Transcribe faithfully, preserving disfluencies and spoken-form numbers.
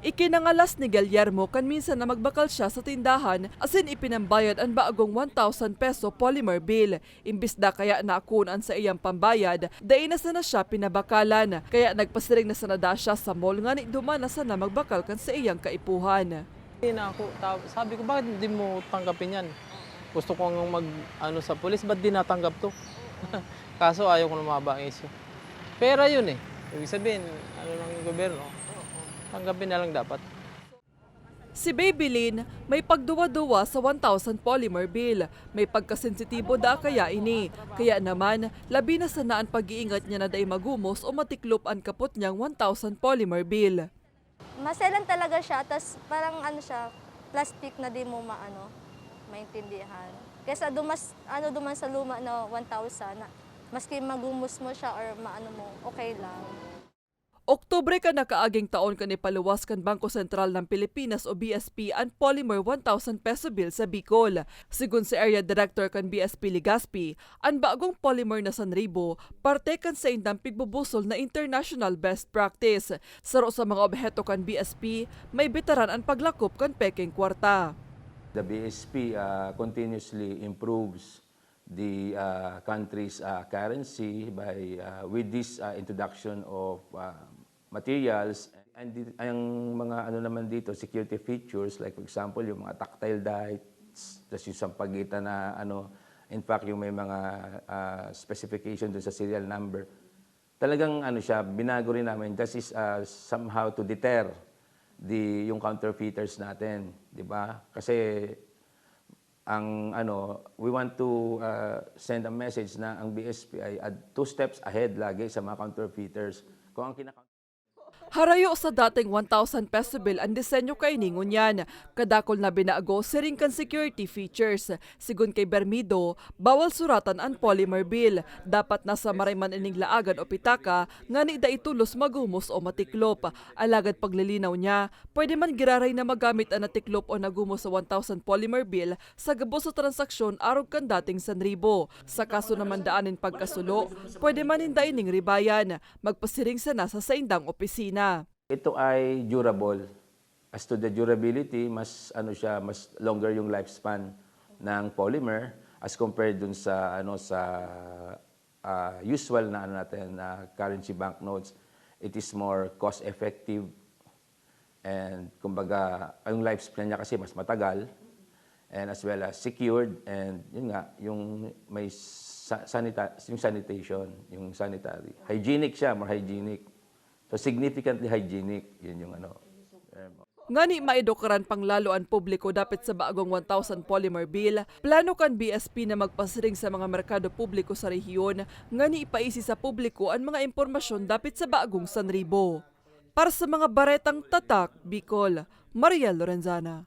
Ikinangalas ni Guillermo kan minsan na magbakal siya sa tindahan asin ipinambayad an bagong one thousand peso polymer bill. Imbis da kaya na kun an saiyang pambayad, dai na sana siya pinabakalan. Kaya nagpasiring na sana da siya sa mall ngani duman na sana magbakal kan saiyang kaipuhan. Hindi na ako, ta- sabi ko, "Bakit hindi mo tanggapin yan? Gusto ko nga mag, ano, sa pulis, ba't di natanggap to?" Kaso ayaw ko na mahaba ang issue. Pera yun eh. Ibig sabihin, ano ng gobyerno, tanggapin na lang dapat. Si Babylin may pagduwa-duwa sa one thousand polymer bill. May pagkasensitibo da kaya ini. Kaya naman, labi na sana an pag-iingat niya na dai magumos o matiklop an kapot niyang one thousand polymer bill. Maselan talaga siya, tas parang ano siya, plastic na di mo maano, maintindihan. Kesa dumas, ano, duman sa luma na one thousand, na, maski magumos mo siya or maano mo, okay lang. Oktubre kan nakaaging taon kan ipaluwas kan Bangko Sentral ng Pilipinas o B S P an polymer one thousand peso bill sa Bicol. Sigon si Area Director kan B S P Legazpi, an bagong polymer na sanribo, parte kan saindang pigbubusol na international best practice. Saro sa mga obheto kan B S P, maibitaran an paglakop kan pekeng kwarta. The B S P uh, continuously improves the uh, country's uh, currency by uh, with this uh, introduction of uh, materials and the, ang mga ano naman dito, security features, like for example yung mga tactile dice, tas yung sampaguita na ano, in fact yung may mga uh, specification dun sa serial number, talagang ano siya, binago rin namin. That is uh, somehow to deter the yung counterfeiters natin, di ba? Kasi ang ano, we want to uh, send a message na ang B S P ay ad- two steps ahead lagi sa mga counterfeiters. Kung ang kinaka- Harayo sa dating one thousand peso bill ang disenyo kaini ngunyan. Kadakol na binago siring kan security features. Sigon kay Bermido, bawal suratan an polymer bill. Dapat nasa maray man ining laagan o pitaka, ngani dai tolos magumos o matiklop. Alagad paglilinaw niya, pwede man giraray na magamit an natiklop o nagumos sa one thousand polymer bill sa gabos sa transaksyon arog kan dating sanribo. Sa kaso naman daan nin pagkasulo, pwede man ninda ining ribayan. Magpasiring sana sa saindang opisina. Ito ay durable. As to the durability, mas ano siya, mas longer yung lifespan ng polymer as compared dun sa ano sa ah, usual na ano natin na currency banknotes. It is more cost effective and kumbaga yung lifespan niya kasi mas matagal and as well as secured and yun nga yung may sa- sanita- yung sanitation, yung sanitary. Hygienic siya, more hygienic. So significantly hygienic, yun yung ano. Ngani maidukaran pang lalo an publiko dapit sa bagong one thousand polymer bill, plano kan B S P na magpasiring sa mga merkado publiko sa rehiyon ngani ipaisi sa publiko an mga impormasyon dapit sa bagong sanribo. Para sa mga baretang tatak, Bicol, Mariel Lorenzana.